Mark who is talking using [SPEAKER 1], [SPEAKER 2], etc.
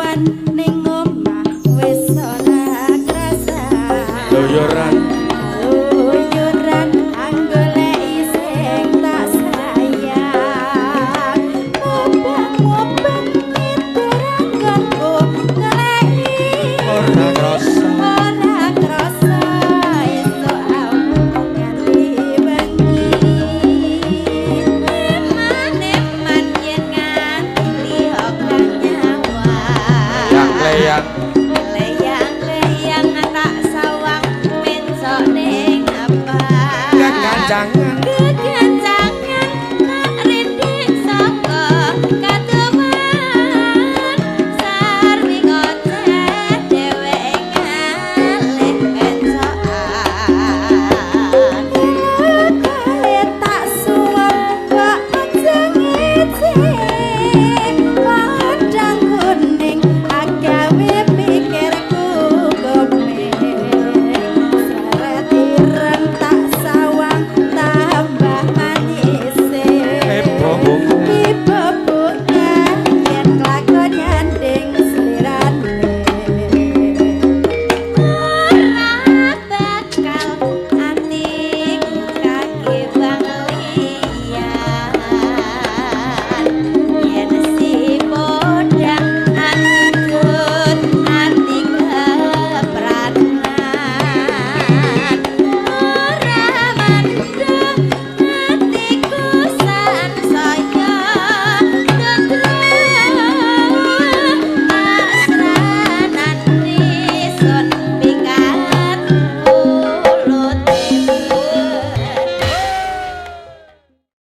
[SPEAKER 1] Awan ning omah wis ora krasa.
[SPEAKER 2] Loyoran.
[SPEAKER 1] Loyoran anggoleki sing tak sayang. Mubeng-mubeng ngidur anggonku goleki.
[SPEAKER 2] Ora krasa.
[SPEAKER 1] Ora krasa esuk awan nganti bengi. Eman-eman yen nganti liya kang nyawang.
[SPEAKER 2] Yang leyang.